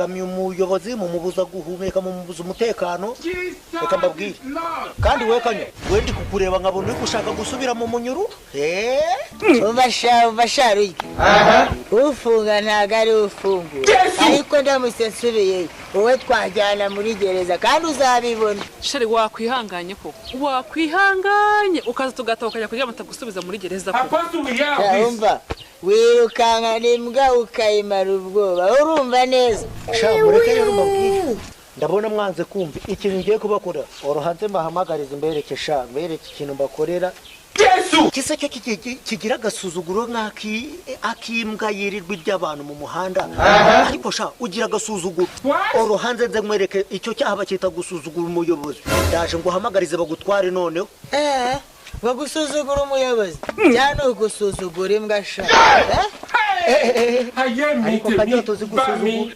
Mubangamiye umuyobozi, mumubuza guhumeka, mumubuza umutekano. Reka mbabwire kandi, we Kanyo, we ndi kukureba nkabona uri gushaka gusubira mu munyururu. Umva sha, umva sha, Rujya ufunga ntabwo ari ufungura, ariko ndamutse nsubiyeyo wowe twajyana muri gereza kandi uzabibona. Chéri, wakwihanganye koko, wakwihanganye ukaza tugataha, ukajya kuryama, batagusubiza muri gereza koko? Sha, umva, wirukankana imbwa ukayimara ubwoba, urumva neza? Sha, mureke rero mbabwire, ndabona mwanze kumva ikintu ngiye kubakora. Oro hanze mbahamagarize, mbereke sha, mbereke ikintu mbakorera. Kisa cyo kigira agasuzuguro nk'ak'imbwa yirirwa irya abantu mu muhanda, ariko sha ugira agasuzuguro. Oro hanze nze nkwereke icyo cyaha bacyita gusuzugura umuyobozi. Ndaje nguhamagarize bagutware noneho. Eh, ngo gusuzugura umuyobozi cyangwa ni ugusuzugura imbwa sha? Eh? Ariko Kanyo, tuzi gusuzugura.